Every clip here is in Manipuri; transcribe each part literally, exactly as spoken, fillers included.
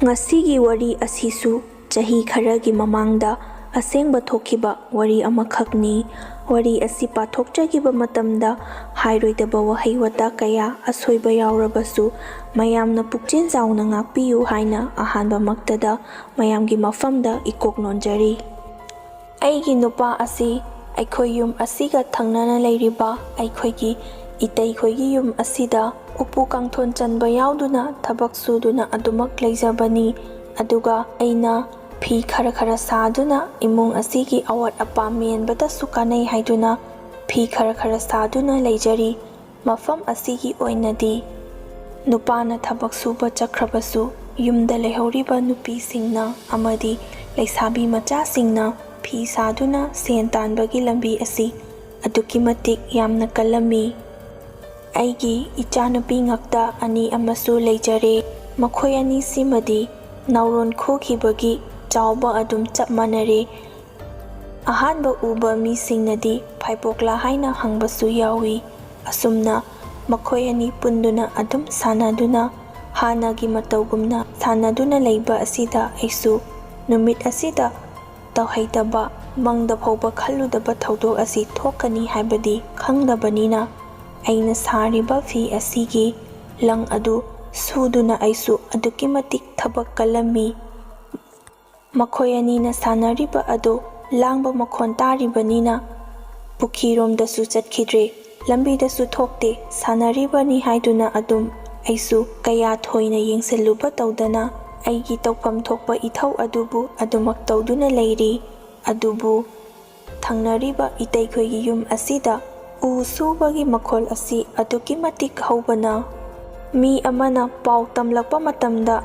ꯉꯁꯤꯒꯤ ꯋꯥꯔꯤ ꯑꯁꯤꯁꯨ ꯆꯍꯤ ꯈꯔꯒꯤ ꯃꯃꯥꯡꯗ ꯑꯁꯦꯡꯕ ꯊꯣꯛꯈꯤꯕ ꯋꯥꯔꯤ ꯑꯃꯈꯛꯅꯤ꯫ ꯋꯥꯔꯤ ꯑꯁꯤ ꯄꯥꯊꯣꯛꯆꯈꯤꯕ ꯃꯇꯝꯗ ꯍꯥꯏꯔꯣꯏꯗꯕ ꯋꯥꯍꯩ ꯋꯥꯇꯥ ꯀꯌꯥ ꯑꯁꯣꯏꯕ ꯌꯥꯎꯔꯕꯁꯨ ꯃꯌꯥꯝꯅ ꯄꯨꯛꯆꯦꯜ ꯆꯥꯎꯅ ꯉꯥꯛꯄꯤꯌꯨ ꯍꯥꯏꯅ ꯑꯍꯥꯟꯕꯃꯛꯇꯗ ꯃꯌꯥꯝꯒꯤ ꯃꯐꯝꯗ ꯏꯀꯣꯛ ꯅꯣꯟꯖꯔꯤ꯫ ꯑꯩꯒꯤ ꯅꯨꯄꯥ ꯑꯁꯤ ꯑꯩꯈꯣꯏ ꯌꯨꯝ ꯑꯁꯤꯒ ꯊꯪꯅꯅ ꯂꯩꯔꯤꯕ ꯑꯩꯈꯣꯏꯒꯤ ꯏꯇꯩꯈꯣꯏꯒꯤ ꯌꯨꯝ ꯑꯁꯤꯗ ꯎꯄꯨ ꯀꯥꯡꯊꯣꯟ ꯆꯟꯕ ꯌꯥꯎꯗꯨꯅ ꯊꯕꯛ ꯁꯨꯗꯨꯅ ꯑꯗꯨꯃꯛ ꯂꯩꯖꯕꯅꯤ꯫ ꯑꯗꯨꯒ ꯑꯩꯅ ꯐꯤ ꯈꯔ ꯈꯔ ꯁꯥꯗꯨꯅ ꯏꯃꯨꯡ ꯑꯁꯤꯒꯤ ꯑꯋꯥꯠ ꯑꯄꯥ ꯃꯦꯟꯕꯗꯁꯨ ꯀꯥꯟꯅꯩ ꯍꯥꯏꯗꯨꯅ ꯐꯤ ꯈꯔ ꯈꯔ ꯁꯥꯗꯨꯅ ꯂꯩꯖꯔꯤ꯫ ꯃꯐꯝ ꯑꯁꯤꯒꯤ ꯑꯣꯏꯅꯗꯤ ꯅꯨꯄꯥꯅ ꯊꯕꯛ ꯁꯨꯕ ꯆꯠꯈ꯭ꯔꯕꯁꯨ ꯌꯨꯝꯗ ꯂꯩꯍꯧꯔꯤꯕ ꯅꯨꯄꯤꯁꯤꯡꯅ ꯑꯃꯗꯤ ꯂꯩꯁꯥꯕꯤ ꯃꯆꯥꯁꯤꯡꯅ ꯐꯤ ꯁꯥꯗꯨꯅ ꯁꯦꯟ ꯇꯥꯟꯕꯒꯤ ꯂꯝꯕꯤ ꯑꯁꯤ ꯑꯗꯨꯛꯀꯤ ꯃꯇꯤꯛ ꯌꯥꯝꯅ ꯀꯜꯂꯝꯃꯤ꯫ ꯑꯩꯒꯤ ꯏꯆꯥꯅꯨꯄꯤ ꯉꯥꯛꯇ ꯑꯅꯤ ꯑꯃꯁꯨ ꯂꯩꯖꯔꯦ꯫ ꯃꯈꯣꯏ ꯑꯅꯤꯁꯤꯃꯗꯤ ꯅꯥꯎꯔꯣꯟ ꯈꯨꯈꯤꯕꯒꯤ ꯆꯥꯎꯕ ꯑꯗꯨꯝ ꯆꯞ ꯃꯥꯟꯅꯔꯦ꯫ ꯑꯍꯥꯟꯕ ꯎꯕ ꯃꯤꯁꯤꯡꯅꯗꯤ ꯐꯥꯏꯕꯣꯛꯂꯥ ꯍꯥꯏꯅ ꯍꯪꯕꯁꯨ ꯌꯥꯎꯏ꯫ ꯑꯁꯨꯝꯅ ꯃꯈꯣꯏ ꯑꯅꯤ ꯄꯨꯟꯗꯨꯅ ꯑꯗꯨꯝ ꯁꯥꯟꯅꯗꯨꯅ ꯍꯥꯟꯅꯒꯤ ꯃꯇꯧꯒꯨꯝꯅ ꯁꯥꯟꯅꯗꯨꯅ ꯂꯩꯕ ꯑꯁꯤꯗ ꯑꯩꯁꯨ ꯅꯨꯃꯤꯠ ꯑꯁꯤꯗ ꯇꯧꯍꯩꯗꯕ ꯃꯪꯗ ꯐꯥꯎꯕ ꯈꯜꯂꯨꯗꯕ ꯊꯧꯗꯣꯛ ꯑꯁꯤ ꯊꯣꯛꯀꯅꯤ ꯍꯥꯏꯕꯗꯤ ꯈꯪꯗꯕꯅꯤꯅ ꯑꯩꯅ ꯁꯥꯔꯤꯕ ꯐꯤ ꯑꯁꯤꯒꯤ ꯂꯪ ꯑꯗꯨ ꯁꯨꯗꯨꯅ ꯑꯩꯁꯨ ꯑꯗꯨꯛꯀꯤ ꯃꯇꯤꯛ ꯊꯕꯛ ꯀꯜꯂꯝꯃꯤ꯫ ꯃꯈꯣꯏ ꯑꯅꯤꯅ ꯁꯥꯟꯅꯔꯤꯕ ꯑꯗꯨ ꯂꯥꯡꯕ ꯃꯈꯣꯟ ꯇꯥꯔꯤꯕꯅꯤꯅ ꯄꯨꯈ꯭ꯔꯤꯔꯣꯝꯗꯁꯨ ꯆꯠꯈꯤꯗ꯭ꯔꯦ꯫ ꯂꯝꯕꯤꯗꯁꯨ ꯊꯣꯛꯇꯦ꯫ ꯁꯥꯟꯅꯔꯤꯕꯅꯤ ꯍꯥꯏꯗꯨꯅ ꯑꯗꯨꯝ ꯑꯩꯁꯨ ꯀꯌꯥ ꯊꯣꯏꯅ ꯌꯦꯡꯁꯤꯜꯂꯨꯕ ꯇꯧꯗꯅ ꯑꯩꯒꯤ ꯇꯧꯐꯝ ꯊꯣꯛꯄ ꯏꯊꯧ ꯑꯗꯨꯕꯨ ꯑꯗꯨꯃꯛ ꯇꯧꯗꯨꯅ ꯂꯩꯔꯤ꯫ ꯑꯗꯨꯕꯨ ꯊꯪꯅꯔꯤꯕ ꯏꯇꯩꯈꯣꯏꯒꯤ ꯌꯨꯝ ꯑꯁꯤꯗ ꯎ ꯁꯨꯕꯒꯤ ꯃꯈꯣꯜ ꯑꯁꯤ ꯑꯗꯨꯛꯀꯤ ꯃꯇꯤꯛ ꯍꯧꯕꯅ ꯃꯤ ꯑꯃꯅ ꯄꯥꯎ ꯇꯝꯂꯛꯄ ꯃꯇꯝꯗ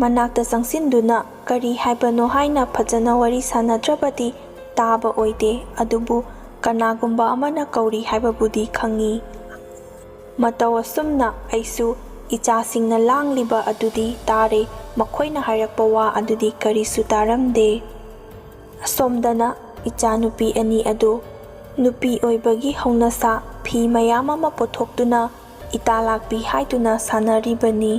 ꯃꯅꯥꯛꯇ ꯆꯪꯁꯤꯟꯗꯨꯅ ꯀꯔꯤ ꯍꯥꯏꯕꯅꯣ ꯍꯥꯏꯅ ꯐꯖꯅ ꯋꯥꯔꯤ ꯁꯥꯟꯅꯗ꯭ꯔꯕꯗꯤ ꯇꯥꯕ ꯑꯣꯏꯗꯦ꯫ ꯑꯗꯨꯕꯨ ꯀꯅꯥꯒꯨꯝꯕ ꯑꯃꯅ ꯀꯧꯔꯤ ꯍꯥꯏꯕꯕꯨꯗꯤ ꯈꯪꯏ꯫ ꯃꯇꯧ ꯑꯁꯨꯝꯅ ꯑꯩꯁꯨ ꯏꯆꯥꯁꯤꯡꯅ ꯂꯥꯡꯂꯤꯕ ꯑꯗꯨꯗꯤ ꯇꯥꯔꯦ, ꯃꯈꯣꯏꯅ ꯍꯥꯏꯔꯛꯄ ꯋꯥ ꯑꯗꯨꯗꯤ ꯀꯔꯤꯁꯨ ꯇꯥꯔꯝꯗꯦ꯫ ꯑꯁꯣꯝꯗꯅ ꯏꯆꯥꯅꯨꯄꯤ ꯑꯅꯤ ꯑꯗꯨ ꯅꯨꯄꯤ ꯑꯣꯏꯕꯒꯤ ꯍꯧꯅꯁꯥ ꯐꯤ ꯃꯌꯥꯝ ꯑꯃ ꯄꯨꯊꯣꯛꯇꯨꯅ ꯏꯇꯥ ꯂꯥꯛꯄꯤ ꯍꯥꯏꯗꯨꯅ ꯁꯥꯟꯅꯔꯤꯕꯅꯤ꯫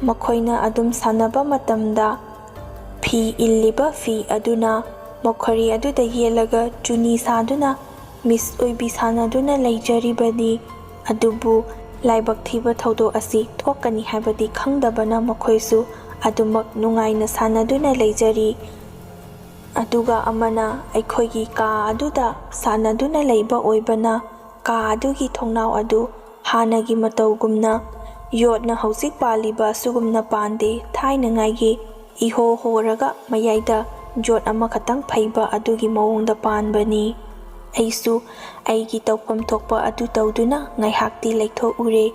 ꯃꯈꯣꯏꯅ ꯑꯗꯨꯝ ꯁꯥꯟꯅꯕ ꯃꯇꯝꯗ, ꯐꯤ ꯏꯜꯂꯤꯕ ꯐꯤ ꯑꯗꯨꯅ ꯃꯣꯈꯣꯔꯤ ꯑꯗꯨꯗ ꯌꯦꯠꯂꯒ ꯆꯨꯅꯤ ꯁꯥꯗꯨꯅ ꯃꯤꯁ ꯑꯣꯏꯕꯤ ꯁꯥꯟꯅꯗꯨꯅ ꯂꯩꯖꯔꯤꯕꯅꯤ꯫ ꯑꯗꯨꯕꯨ ꯂꯥꯏꯕꯛ ꯊꯤꯕ ꯊꯧꯗꯣꯛ ꯑꯁꯤ ꯊꯣꯛꯀꯅꯤ ꯍꯥꯏꯕꯗꯤ ꯈꯪꯗꯕꯅ ꯃꯈꯣꯏꯁꯨ ꯑꯗꯨꯃꯛ ꯅꯨꯡꯉꯥꯏꯅ ꯁꯥꯟꯅꯗꯨꯅ ꯂꯩꯖꯔꯤ꯫ ꯑꯗꯨꯒ ꯑꯃꯅ ꯑꯩꯈꯣꯏꯒꯤ ꯀꯥ ꯑꯗꯨꯗ ꯁꯥꯟꯅꯗꯨꯅ ꯂꯩꯕ ꯑꯣꯏꯕꯅ, ꯀꯥ ꯑꯗꯨꯒꯤ ꯊꯣꯡꯅꯥꯎ ꯑꯗꯨ ꯍꯥꯟꯅꯒꯤ ꯃꯇꯧꯒꯨꯝꯅ, ꯌꯣꯠꯅ ꯍꯧꯖꯤꯛ ꯄꯥꯜꯂꯤꯕ ꯑꯁꯤꯒꯨꯝꯅ ꯄꯥꯟꯗꯦ, ꯊꯥꯏꯅꯉꯥꯏꯒꯤ ꯏꯍꯣ ꯍꯣꯔꯒ ꯃꯌꯥꯏꯗ ꯌꯣꯠ ꯑꯃꯈꯛꯇꯪ ꯐꯩꯕ ꯑꯗꯨꯒꯤ ꯃꯑꯣꯡꯗ ꯄꯥꯟꯕꯅꯤ꯫ ꯑꯩꯁꯨ ꯑꯩꯒꯤ ꯇꯧꯐꯝ ꯊꯣꯛꯄ ꯑꯗꯨ ꯇꯧꯗꯨꯅ ꯉꯥꯏꯍꯥꯛꯇꯤ ꯂꯩꯊꯣꯛꯎꯔꯦ꯫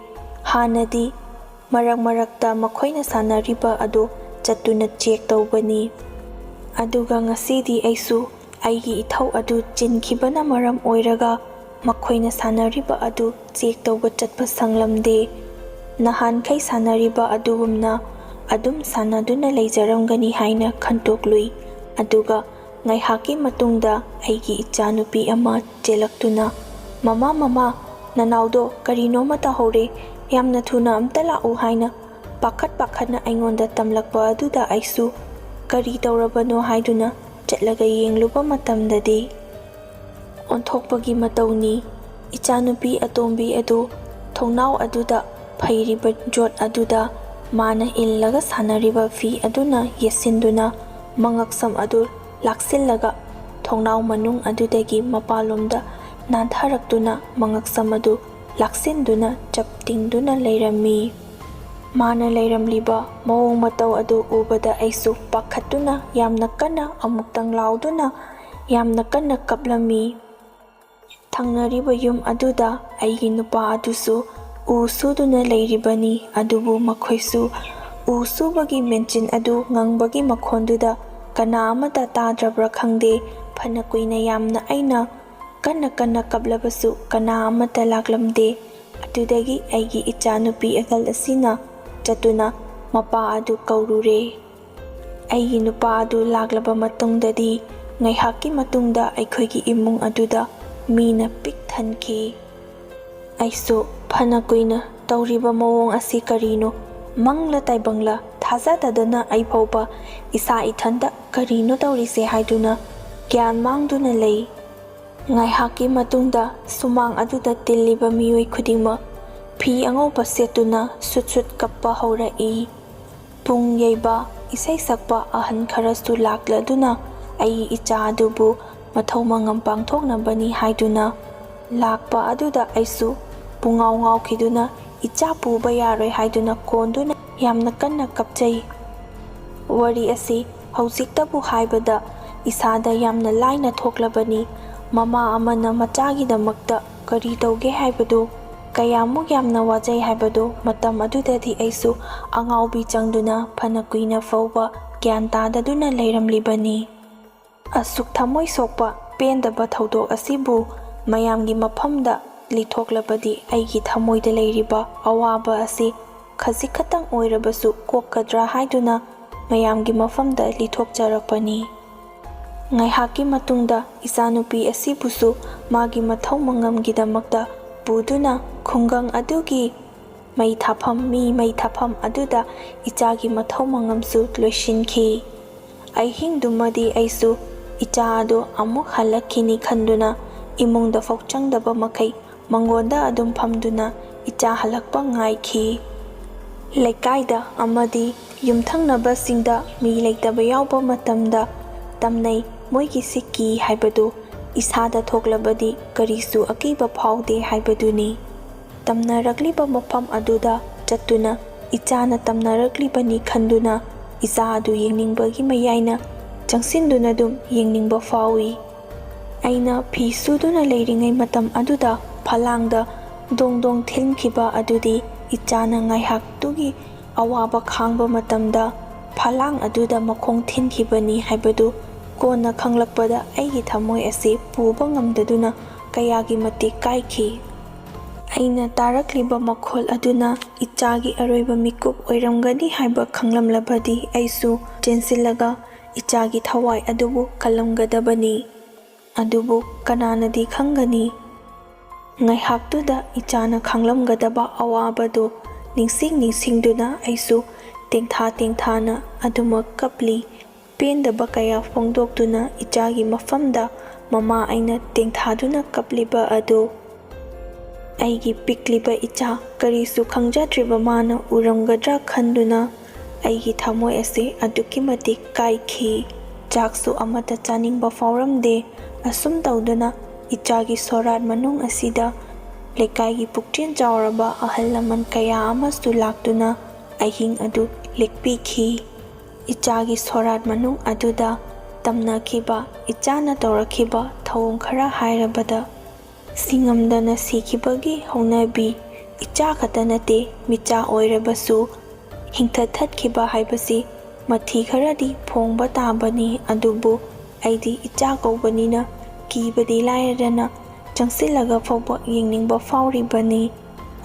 ꯍꯥꯟꯅꯗꯤ ꯃꯔꯛ ꯃꯔꯛꯇ ꯃꯈꯣꯏꯅ ꯁꯥꯟꯅꯔꯤꯕ ꯑꯗꯨ ꯆꯠꯇꯨꯅ ꯆꯦꯛ ꯇꯧꯕꯅꯤ꯫ ꯑꯗꯨꯒ ꯉꯁꯤꯗꯤ ꯑꯩꯁꯨ ꯑꯩꯒꯤ ꯏꯊꯧ ꯑꯗꯨ ꯆꯤꯟꯈꯤꯕꯅ ꯃꯔꯝ ꯑꯣꯏꯔꯒ ꯃꯈꯣꯏꯅ ꯁꯥꯟꯅꯔꯤꯕ ꯑꯗꯨ ꯆꯦꯛ ꯇꯧꯕ ꯆꯠꯄ ꯁꯪꯂꯝꯗꯦ꯫ ꯅꯍꯥꯟꯈꯩ ꯁꯥꯟꯅꯔꯤꯕ ꯑꯗꯨꯒꯨꯝꯅ ꯑꯗꯨꯝ ꯁꯥꯟꯅꯗꯨꯅ ꯂꯩꯖꯔꯝꯒꯅꯤ ꯍꯥꯏꯅ ꯈꯟꯇꯣꯛꯂꯨꯏ꯫ ꯑꯗꯨꯒ ꯉꯥꯏꯍꯥꯛꯀꯤ ꯃꯇꯨꯡꯗ ꯑꯩꯒꯤ ꯏꯆꯥꯅꯨꯄꯤ ꯑꯃ ꯆꯦꯜꯂꯛꯇꯨꯅ, "ꯃꯃꯥ, ꯃꯃꯥ, ꯅꯅꯥꯎꯗꯣ ꯀꯔꯤꯅꯣꯃ ꯇꯧꯍꯧꯔꯦ, ꯌꯥꯝꯅ ꯊꯨꯅ ꯑꯝꯇ ꯂꯥꯛꯎ" ꯍꯥꯏꯅ ꯄꯥꯈꯠ ꯄꯥꯈꯠꯅ ꯑꯩꯉꯣꯟꯗ ꯇꯝꯂꯛꯄ ꯑꯗꯨꯗ ꯑꯩꯁꯨ ꯀꯔꯤ ꯇꯧꯔꯕꯅꯣ ꯍꯥꯏꯗꯨꯅ ꯆꯠꯂꯒ ꯌꯦꯡꯂꯨꯕ ꯃꯇꯝꯗꯗꯤ, ꯑꯣꯟꯊꯣꯛꯄꯒꯤ ꯃꯇꯧꯅꯤ꯫ ꯏꯆꯥꯅꯨꯄꯤ ꯑꯇꯣꯝꯕꯤ ꯑꯗꯨ ꯊꯣꯡꯅꯥꯎ ꯑꯗꯨꯗ ꯐꯩꯔꯤꯕ ꯌꯣꯠ ꯑꯗꯨꯗ ꯃꯥꯅ ꯏꯜꯂꯒ ꯁꯥꯟꯅꯔꯤꯕ ꯐꯤ ꯑꯗꯨꯅ ꯌꯦꯠꯁꯤꯟꯗꯨꯅ ꯃꯉꯛꯁꯝ ꯑꯗꯨ ꯂꯥꯛꯁꯤꯜꯂꯒ ꯊꯣꯡꯅꯥꯎ ꯃꯅꯨꯡ ꯑꯗꯨꯗꯒꯤ ꯃꯄꯥꯟꯂꯣꯝꯗ ꯅꯥꯟꯊꯔꯛꯇꯨꯅ ꯃꯉꯛꯁꯝ ꯑꯗꯨ ꯂꯥꯛꯁꯤꯟꯗꯨꯅ ꯆꯞ ꯇꯤꯡꯗꯨꯅ ꯂꯩꯔꯝꯃꯤ꯫ ꯃꯥꯅ ꯂꯩꯔꯝꯂꯤꯕ ꯃꯑꯣꯡ ꯃꯇꯧ ꯑꯗꯨ ꯎꯕꯗ ꯑꯩꯁꯨ ꯄꯥꯈꯠꯇꯨꯅ ꯌꯥꯝꯅ ꯀꯟꯅ ꯑꯃꯨꯛꯇꯪ ꯂꯥꯎꯗꯨꯅ ꯌꯥꯝꯅ ꯀꯟꯅ ꯀꯞꯂꯝꯃꯤ꯫ ꯊꯪꯅꯔꯤꯕ ꯌꯨꯝ ꯑꯗꯨꯗ ꯑꯩꯒꯤ ꯅꯨꯄꯥ ꯑꯗꯨꯁꯨ ꯎ ꯁꯨꯗꯨꯅ ꯂꯩꯔꯤꯕꯅꯤ꯫ ꯑꯗꯨꯕꯨ ꯃꯈꯣꯏꯁꯨ ꯎ ꯁꯨꯕꯒꯤ ꯃꯦꯆꯤꯟ ꯑꯗꯨ ꯉꯪꯕꯒꯤ ꯃꯈꯣꯟꯗꯨꯗ ꯀꯅꯥ ꯑꯃꯠꯇ ꯇꯥꯗ꯭ꯔꯕ꯭ꯔꯥ ꯈꯪꯗꯦ, ꯐꯅ ꯀꯨꯏꯅ ꯌꯥꯝꯅ ꯑꯩꯅ ꯀꯟꯅ ꯀꯟꯅ ꯀꯞꯂꯕꯁꯨ ꯀꯅꯥ ꯑꯃꯠꯇ ꯂꯥꯛꯂꯝꯗꯦ꯫ ꯑꯗꯨꯗꯒꯤ ꯑꯩꯒꯤ ꯏꯆꯥꯅꯨꯄꯤ ꯑꯍꯜ ꯑꯁꯤꯅ ꯆꯠꯇꯨꯅ ꯃꯄꯥ ꯑꯗꯨ ꯀꯧꯔꯨꯔꯦ꯫ ꯑꯩꯒꯤ ꯅꯨꯄꯥ ꯑꯗꯨ ꯂꯥꯛꯂꯕ ꯃꯇꯨꯡꯗꯗꯤ ꯉꯥꯏꯍꯥꯛꯀꯤ ꯃꯇꯨꯡꯗ ꯑꯩꯈꯣꯏꯒꯤ ꯏꯃꯨꯡ ꯑꯗꯨꯗ ꯃꯤꯅ ꯄꯤꯛ ꯊꯟꯈꯤ꯫ ꯑꯩꯁꯨ ꯐꯅ ꯀꯨꯏꯅ ꯇꯧꯔꯤꯕ ꯃꯑꯣꯡ ꯑꯁꯤ ꯀꯔꯤꯅꯣ? ꯃꯪꯂ ꯇꯥꯏꯕꯪꯂ ꯊꯥꯖꯗꯗꯅ ꯑꯩ ꯐꯥꯎꯕ ꯏꯁꯥ ꯏꯊꯟꯇ ꯀꯔꯤꯅꯣ ꯇꯧꯔꯤꯁꯦ ꯍꯥꯏꯗꯨꯅ ꯒ꯭ꯌꯥꯟ ꯃꯥꯡꯗꯨꯅ ꯂꯩ꯫ ꯉꯥꯏꯍꯥꯛꯀꯤ ꯃꯇꯨꯡꯗ ꯁꯨꯃꯥꯡ ꯑꯗꯨꯗ ꯇꯤꯜꯂꯤꯕ ꯃꯤꯑꯣꯏ ꯈꯨꯗꯤꯡꯃꯛ ꯐꯤ ꯑꯉꯧꯕ ꯁꯦꯠꯇꯨꯅ ꯁꯨꯠ ꯁꯨꯠ ꯀꯞꯄ ꯍꯧꯔꯛꯏ꯫ ꯄꯨꯡ ꯌꯩꯕ, ꯏꯁꯩ ꯁꯛꯄ ꯑꯍꯟ ꯈꯔꯁꯨ ꯂꯥꯛꯂꯗꯨꯅ ꯑꯩ ꯏꯆꯥ ꯑꯗꯨꯕꯨ ꯃꯊꯧ ꯃꯉꯝ ꯄꯥꯡꯊꯣꯛꯅꯕꯅꯤ ꯍꯥꯏꯗꯨꯅ ꯂꯥꯛꯄ ꯑꯗꯨꯗ ꯑꯩꯁꯨ ꯄꯨꯡꯉꯥꯎ ꯉꯥꯎꯈꯤꯗꯨꯅ ꯏꯆꯥ ꯄꯨꯕ ꯌꯥꯔꯣꯏ ꯍꯥꯏꯗꯨꯅ ꯀꯣꯟꯗꯨꯅ ꯌꯥꯝꯅ ꯀꯟꯅ ꯀꯞꯆꯩ꯫ ꯋꯥꯔꯤ ꯑꯁꯤ ꯍꯧꯖꯤꯛꯇꯕꯨ ꯍꯥꯏꯕꯗ ꯏꯁꯥꯗ ꯌꯥꯝꯅ ꯂꯥꯏꯅ ꯊꯣꯛꯂꯕꯅꯤ꯫ ꯃꯃꯥ ꯑꯃꯅ ꯃꯆꯥꯒꯤꯗꯃꯛꯇ ꯀꯔꯤ ꯇꯧꯒꯦ ꯍꯥꯏꯕꯗꯨ, ꯀꯌꯥꯃꯨꯛ ꯌꯥꯝꯅ ꯋꯥꯖꯩ ꯍꯥꯏꯕꯗꯨ ꯃꯇꯝ ꯑꯗꯨꯗꯗꯤ ꯑꯩꯁꯨ ꯑꯉꯥꯎꯕꯤ ꯆꯪꯗꯨꯅ ꯐꯅ ꯀꯨꯏꯅ ꯐꯥꯎꯕ ꯒ꯭ꯌꯥꯟ ꯇꯥꯗꯗꯨꯅ ꯂꯩꯔꯝꯂꯤꯕꯅꯤ꯫ ꯑꯁꯨꯛ ꯊꯃꯣꯏ ꯁꯣꯛꯄ ꯄꯦꯟꯗꯕ ꯊꯧꯗꯣꯛ ꯑꯁꯤꯕꯨ ꯃꯌꯥꯝꯒꯤ ꯃꯐꯝꯗ ꯂꯤꯊꯣꯛꯂꯕꯗꯤ ꯑꯩꯒꯤ ꯊꯃꯣꯏꯗ ꯂꯩꯔꯤꯕ ꯑꯋꯥꯕ ꯑꯁꯤ ꯈꯖꯤꯛ ꯈꯛꯇꯪ ꯑꯣꯏꯔꯕꯁꯨ ꯀꯣꯛꯀꯗ꯭ꯔꯥ ꯍꯥꯏꯗꯨꯅ ꯃꯌꯥꯝꯒꯤ ꯃꯐꯝꯗ ꯂꯤꯊꯣꯛꯆꯔꯛꯄꯅꯤ꯫ ꯉꯥꯏꯍꯥꯛꯀꯤ ꯃꯇꯨꯡꯗ ꯏꯆꯥꯅꯨꯄꯤ ꯑꯁꯤꯕꯨꯁꯨ ꯃꯥꯒꯤ ꯃꯊꯧ ꯃꯉꯝꯒꯤꯗꯃꯛꯇ ꯄꯨꯗꯨꯅ ꯈꯨꯡꯒꯪ ꯑꯗꯨꯒꯤ ꯃꯩ ꯊꯥꯐꯝ, ꯃꯤ ꯃꯩ ꯊꯥꯐꯝ ꯑꯗꯨꯗ ꯏꯆꯥꯒꯤ ꯃꯊꯧ ꯃꯉꯝꯁꯨ ꯂꯣꯏꯁꯤꯟꯈꯤ꯫ ꯑꯍꯤꯡꯗꯨꯃꯗꯤ ꯑꯩꯁꯨ ꯏꯆꯥ ꯑꯗꯨ ꯑꯃꯨꯛ ꯍꯜꯂꯛꯈꯤꯅꯤ ꯈꯟꯗꯨꯅ ꯏꯃꯨꯡꯗ ꯐꯥꯎ ꯆꯪꯗꯕ ꯃꯈꯩ ꯃꯉꯣꯟꯗ ꯑꯗꯨꯝ ꯐꯝꯗꯨꯅ ꯏꯆꯥ ꯍꯜꯂꯛꯄ ꯉꯥꯏꯈꯤ꯫ ꯂꯩꯀꯥꯏꯗ ꯑꯃꯗꯤ ꯌꯨꯝꯊꯪꯅꯕꯁꯤꯡꯗ ꯃꯤ ꯂꯩꯇꯕ ꯌꯥꯎꯕ ꯃꯇꯝꯗ ꯇꯝꯅꯩ, ꯃꯣꯏꯒꯤ ꯁꯤꯛꯀꯤ ꯍꯥꯏꯕꯗꯨ ꯏꯁꯥꯗ ꯊꯣꯛꯂꯕꯗꯤ ꯀꯔꯤꯁꯨ ꯑꯀꯤꯕ ꯐꯥꯎꯗꯦ ꯍꯥꯏꯕꯗꯨꯅꯤ꯫ ꯇꯝꯅꯔꯛꯂꯤꯕ ꯃꯐꯝ ꯑꯗꯨꯗ ꯆꯠꯇꯨꯅ ꯏꯆꯥꯅ ꯇꯝꯅꯔꯛꯂꯤꯕꯅꯤ ꯈꯟꯗꯨꯅ ꯏꯆꯥ ꯑꯗꯨ ꯌꯦꯡꯅꯤꯡꯕꯒꯤ ꯃꯌꯥꯏꯅ ꯆꯪꯁꯤꯟꯗꯨꯅ ꯑꯗꯨꯝ ꯌꯦꯡꯅꯤꯡꯕ ꯐꯥꯎꯏ꯫ ꯑꯩꯅ ꯐꯤ ꯁꯨꯗꯨꯅ ꯂꯩꯔꯤꯉꯩ ꯃꯇꯝ ꯑꯗꯨꯗ ꯐꯂꯥꯡꯗ ꯗꯣꯡ ꯗꯣꯡ ꯊꯤꯟꯈꯤꯕ ꯑꯗꯨꯗꯤ ꯏꯆꯥꯅ ꯉꯥꯏꯍꯥꯛꯇꯨꯒꯤ ꯑꯋꯥꯕ ꯈꯥꯡꯕ ꯃꯇꯝꯗ ꯐꯂꯥꯡ ꯑꯗꯨꯗ ꯃꯈꯣꯡ ꯊꯤꯟꯈꯤꯕꯅꯤ ꯍꯥꯏꯕꯗꯨ ꯀꯣꯟꯅ ꯈꯪꯂꯛꯄꯗ ꯑꯩꯒꯤ ꯊꯃꯣꯏ ꯑꯁꯤ ꯄꯨꯕ ꯉꯝꯗꯗꯨꯅ ꯀꯌꯥꯒꯤ ꯃꯇꯤꯛ ꯀꯥꯏꯈꯤ꯫ ꯑꯩꯅ ꯇꯥꯔꯛꯂꯤꯕ ꯃꯈꯣꯜ ꯑꯗꯨꯅ ꯏꯆꯥꯒꯤ ꯑꯔꯣꯏꯕ ꯃꯤꯀꯨꯞ ꯑꯣꯏꯔꯝꯒꯅꯤ ꯍꯥꯏꯕ ꯈꯪꯂꯝꯂꯕꯗꯤ ꯑꯩꯁꯨ ꯆꯦꯟꯁꯤꯜꯂꯒ ꯏꯆꯥꯒꯤ ꯊꯋꯥꯏ ꯑꯗꯨꯕꯨ ꯀꯜꯂꯝꯒꯗꯕꯅꯤ꯫ ꯑꯗꯨꯕꯨ ꯀꯅꯥꯅꯗꯤ ꯈꯪꯒꯅꯤ? ꯉꯥꯏꯍꯥꯛꯇꯨꯗ ꯏꯆꯥꯅ ꯈꯥꯡꯂꯝꯒꯗꯕ ꯑꯋꯥꯕꯗꯨ ꯅꯤꯡꯁꯤꯡ ꯅꯤꯡꯁꯤꯡꯗꯨꯅ ꯑꯩꯁꯨ ꯇꯦꯡꯊꯥ ꯇꯦꯡꯊꯥꯅ ꯑꯗꯨꯃꯛ ꯀꯞꯂꯤ꯫ ꯄꯦꯟꯗꯕ ꯀꯌꯥ ꯐꯣꯡꯗꯣꯛꯇꯨꯅ ꯏꯆꯥꯒꯤ ꯃꯐꯝꯗ ꯃꯃꯥ ꯑꯩꯅ ꯇꯦꯡꯊꯥꯗꯨꯅ ꯀꯞꯂꯤꯕ ꯑꯗꯨ ꯑꯩꯒꯤ ꯄꯤꯛꯂꯤꯕ ꯏꯆꯥ ꯀꯔꯤꯁꯨ ꯈꯪꯖꯗ꯭ꯔꯤꯕ ꯃꯥꯅ ꯎꯔꯝꯒꯗ꯭ꯔꯥ ꯈꯟꯗꯨꯅ ꯑꯩꯒꯤ ꯊꯃꯣꯏ ꯑꯁꯤ ꯑꯗꯨꯛꯀꯤ ꯃꯇꯤꯛ ꯀꯥꯏꯈꯤ꯫ ꯆꯥꯛꯁꯨ ꯑꯃꯠꯇ ꯆꯥꯅꯤꯡꯕ ꯐꯥꯎꯔꯝꯗꯦ꯫ ꯑꯁꯨꯝ ꯇꯧꯗꯨꯅ ꯏꯆꯥꯒꯤ ꯁꯣꯔꯥꯠ ꯃꯅꯨꯡ ꯑꯁꯤꯗ ꯂꯩꯀꯥꯏꯒꯤ ꯄꯨꯛꯆꯦꯜ ꯆꯥꯎꯔꯕ ꯑꯍꯜ ꯂꯃꯟ ꯀꯌꯥ ꯑꯃꯁꯨ ꯂꯥꯛꯇꯨꯅ ꯑꯍꯤꯡ ꯑꯗꯨ ꯂꯦꯛꯄꯤꯈꯤ꯫ ꯏꯆꯥꯒꯤ ꯁꯣꯔꯥꯠ ꯃꯅꯨꯡ ꯑꯗꯨꯗ ꯇꯝꯅꯈꯤꯕ ꯏꯆꯥꯅ ꯇꯧꯔꯛꯈꯤꯕ ꯊꯧꯑꯣꯡ ꯈꯔ ꯍꯥꯏꯔꯕꯗ, ꯁꯤꯉꯝꯗꯅ ꯁꯤꯈꯤꯕꯒꯤ ꯍꯧꯅꯕꯤ, ꯏꯆꯥ ꯈꯛꯇ ꯅꯠꯇꯦ, ꯃꯤꯆꯥ ꯑꯣꯏꯔꯕꯁꯨ ꯍꯤꯡꯊꯠ ꯊꯠꯈꯤꯕ ꯍꯥꯏꯕꯁꯤ ꯃꯊꯤ ꯈꯔꯗꯤ ꯐꯣꯡꯕ ꯇꯥꯕꯅꯤ꯫ ꯑꯗꯨꯕꯨ ꯑꯩꯗꯤ ꯏꯆꯥ ꯀꯧꯕꯅꯤꯅ ꯀꯤꯕꯗꯤ ꯂꯥꯏꯔꯗꯅ ꯆꯪꯁꯤꯜꯂꯒ ꯐꯥꯎꯕ ꯌꯦꯡꯅꯤꯡꯕ ꯐꯥꯎꯔꯤꯕꯅꯤ꯫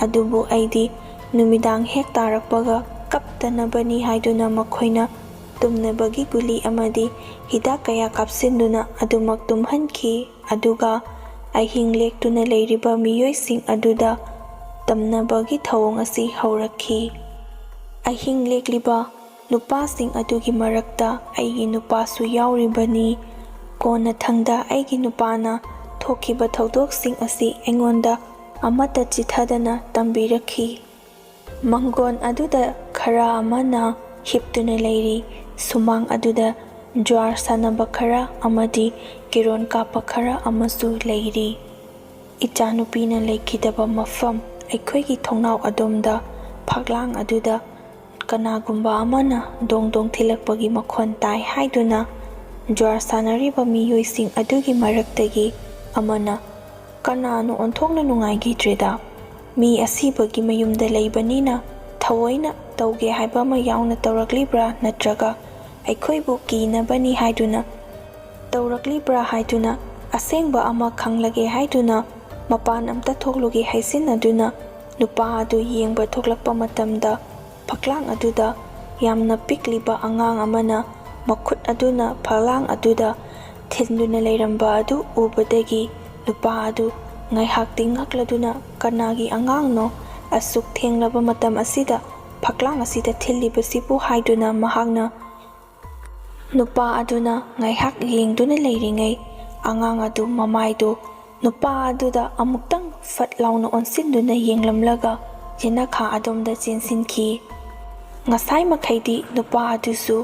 ꯑꯗꯨꯕꯨ ꯑꯩꯗꯤ ꯅꯨꯃꯤꯗꯥꯡ ꯍꯦꯛ ꯇꯥꯔꯛꯄꯒ ꯀꯞꯇꯅꯕꯅꯤ ꯍꯥꯏꯗꯨꯅ ꯃꯈꯣꯏꯅ ꯇꯨꯝꯅꯕꯒꯤ ꯒꯨꯂꯤ ꯑꯃꯗꯤ ꯍꯤꯗꯥꯛ ꯀꯌꯥ ꯀꯥꯞꯁꯤꯟꯗꯨꯅ ꯑꯗꯨꯃꯛ ꯇꯨꯝꯍꯟꯈꯤ꯫ ꯑꯗꯨꯒ ꯑꯍꯤꯡ ꯂꯦꯛꯇꯨꯅ ꯂꯩꯔꯤꯕ ꯃꯤꯑꯣꯏꯁꯤꯡ ꯑꯗꯨꯗ ꯇꯝꯅꯕꯒꯤ ꯊꯧꯑꯣꯡ ꯑꯁꯤ ꯍꯧꯔꯛꯈꯤ꯫ ꯑꯍꯤꯡ ꯂꯦꯛꯂꯤꯕ ꯅꯨꯄꯥꯁꯤꯡ ꯑꯗꯨꯒꯤ ꯃꯔꯛꯇ ꯑꯩꯒꯤ ꯅꯨꯄꯥꯁꯨ ꯌꯥꯎꯔꯤꯕꯅꯤ꯫ ꯀꯣꯟꯅꯊꯪꯗ ꯑꯩꯒꯤ ꯅꯨꯄꯥꯅ ꯊꯣꯛꯈꯤꯕ ꯊꯧꯗꯣꯛꯁꯤꯡ ꯑꯁꯤ ꯑꯩꯉꯣꯟꯗ ꯑꯃꯠꯇ ꯆꯤꯊꯗꯅ ꯇꯝꯕꯤꯔꯛꯈꯤ꯫ ꯃꯪꯒꯣꯟ ꯑꯗꯨꯗ ꯈꯔ ꯑꯃꯅ ꯍꯤꯞꯇꯨꯅ ꯂꯩꯔꯤ꯫ ꯁꯨꯃꯥꯡ ꯑꯗꯨꯗ ꯖ꯭ꯋꯥꯔ ꯁꯥꯟꯅꯕ ꯈꯔ ꯑꯃꯗꯤ ꯀꯦꯔꯣꯟ ꯀꯥꯞꯄ ꯈꯔ ꯑꯃꯁꯨ ꯂꯩꯔꯤ꯫ ꯏꯆꯥꯅꯨꯄꯤꯅ ꯂꯩꯈꯤꯗꯕ ꯃꯐꯝ, ꯑꯩꯈꯣꯏꯒꯤ ꯊꯣꯡꯅꯥꯎ ꯑꯗꯣꯝꯗ ꯐꯛꯂꯥꯡ ꯑꯗꯨꯗ ꯀꯅꯥꯒꯨꯝꯕ ꯑꯃꯅ ꯗꯣꯡ ꯗꯣꯡ ꯊꯤꯜꯂꯛꯄꯒꯤ ꯃꯈꯣꯟ ꯇꯥꯏ ꯍꯥꯏꯗꯨꯅ ꯖ꯭ꯋꯥꯔ ꯁꯥꯟꯅꯔꯤꯕ ꯃꯤꯑꯣꯏꯁꯤꯡ ꯑꯗꯨꯒꯤ ꯃꯔꯛꯇꯒꯤ ꯑꯃꯅ, "ꯀꯅꯥꯅꯣ ꯑꯣꯟꯊꯣꯛꯅ ꯅꯨꯡꯉꯥꯏꯈꯤꯗ꯭ꯔꯤꯗ? ꯃꯤ ꯑꯁꯤꯕꯒꯤ ꯃꯌꯨꯝꯗ ꯂꯩꯕꯅꯤꯅ ꯊꯑꯣꯏꯅ ꯇꯧꯒꯦ ꯍꯥꯏꯕ ꯑꯃ ꯌꯥꯎꯅ ꯇꯧꯔꯛꯂꯤꯕ꯭ꯔꯥ, ꯅꯠꯇ꯭ꯔꯒ ꯑꯩꯈꯣꯏꯕꯨ ꯀꯤꯅꯕꯅꯤ ꯍꯥꯏꯗꯨꯅ ꯇꯧꯔꯛꯂꯤꯕ꯭ꯔꯥ ꯍꯥꯏꯗꯨꯅ ꯑꯁꯦꯡꯕ ꯑꯃ ꯈꯪꯂꯒꯦ ꯍꯥꯏꯗꯨꯅ ꯃꯄꯥꯟ ꯑꯝꯇ ꯊꯣꯛꯂꯨꯒꯦ" ꯍꯥꯏꯖꯤꯟꯅꯗꯨꯅ ꯅꯨꯄꯥ ꯑꯗꯨ ꯌꯦꯡꯕ ꯊꯣꯛꯂꯛꯄ ꯃꯇꯝꯗ, ꯐꯛꯂꯥꯡ ꯑꯗꯨꯗ ꯌꯥꯝꯅ ꯄꯤꯛꯂꯤꯕ ꯑꯉꯥꯡ ꯑꯃꯅ ꯃꯈꯨꯠ ꯑꯗꯨꯅ ꯐꯛꯂꯥꯡ ꯑꯗꯨꯗ ꯊꯤꯟꯗꯨꯅ ꯂꯩꯔꯝꯕ ꯑꯗꯨ ꯎꯕꯗꯒꯤ ꯅꯨꯄꯥ ꯑꯗꯨ ꯉꯥꯏꯍꯥꯛꯇꯤ ꯉꯛꯂꯗꯨꯅ "ꯀꯅꯥꯒꯤ ꯑꯉꯥꯡꯅꯣ? "ꯑꯁꯨꯛ ꯊꯦꯡꯂꯕ ꯃꯇꯝ ꯑꯁꯤꯗ ꯐꯛꯂꯥꯡ ꯑꯁꯤꯗ ꯊꯤꯜꯂꯤꯕꯁꯤꯕꯨ?" ꯍꯥꯏꯗꯨꯅ ꯃꯍꯥꯛꯅ ꯅꯨꯄꯥ ꯑꯗꯨꯅ ꯉꯥꯏꯍꯥꯛ ꯌꯦꯡꯗꯨꯅ ꯂꯩꯔꯤꯉꯩ, ꯑꯉꯥꯡ ꯑꯗꯨ ꯃꯃꯥꯏꯗꯨ ꯅꯨꯄꯥ ꯑꯗꯨꯗ ꯑꯃꯨꯛꯇꯪ ꯐꯠ ꯂꯥꯎꯅ ꯑꯣꯟꯁꯤꯟꯗꯨꯅ ꯌꯦꯡꯂꯝꯂꯒ ꯌꯦꯅꯈꯥ ꯑꯗꯣꯝꯗ ꯆꯦꯟꯁꯤꯟꯈꯤ꯫ ꯉꯁꯥꯏ ꯃꯈꯩꯗꯤ ꯅꯨꯄꯥ ꯑꯗꯨꯁꯨ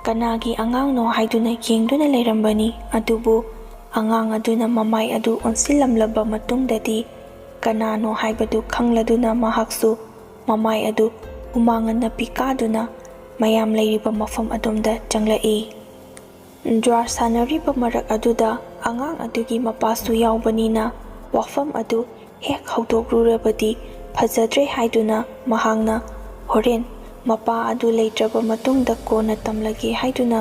ꯀꯅꯥꯒꯤ ꯑꯉꯥꯡꯅꯣ ꯍꯥꯏꯗꯨꯅ ꯌꯦꯡꯗꯨꯅ ꯂꯩꯔꯝꯕꯅꯤ, ꯑꯗꯨꯕꯨ ꯑꯉꯥꯡ ꯑꯗꯨꯅ ꯃꯃꯥꯏ ꯑꯗꯨ ꯑꯣꯟꯁꯤꯜꯂꯝꯂꯕ ꯃꯇꯨꯡꯗꯗꯤ ꯀꯅꯥꯅꯣ ꯍꯥꯏꯕꯗꯨ ꯈꯪꯂꯗꯨꯅ ꯃꯍꯥꯛꯁꯨ ꯃꯃꯥꯏ ꯑꯗꯨ ꯍꯨꯃꯥꯡꯅ ꯅꯞꯄꯤ ꯀꯥꯗꯨꯅ ꯃꯌꯥꯝ ꯂꯩꯔꯤꯕ ꯃꯐꯝ ꯑꯗꯣꯝꯗ ꯆꯪꯂꯛꯏ꯫ ꯖ꯭ꯋꯥꯔ ꯁꯥꯟꯅꯔꯤꯕ ꯃꯔꯛ ꯑꯗꯨꯗ ꯑꯉꯥꯡ ꯑꯗꯨꯒꯤ ꯃꯄꯥꯁꯨ ꯌꯥꯎꯕꯅꯤꯅ ꯋꯥꯐꯝ ꯑꯗꯨ ꯍꯦꯛ ꯍꯧꯗꯣꯛꯂꯨꯔꯕꯗꯤ ꯐꯖꯗ꯭ꯔꯦ ꯍꯥꯏꯗꯨꯅ ꯃꯍꯥꯛꯅ ꯍꯣꯔꯦꯟ ꯃꯄꯥ ꯑꯗꯨ ꯂꯩꯇ꯭ꯔꯕ ꯃꯇꯨꯡꯗ ꯀꯣꯟꯅ ꯇꯝꯂꯒꯦ ꯍꯥꯏꯗꯨꯅ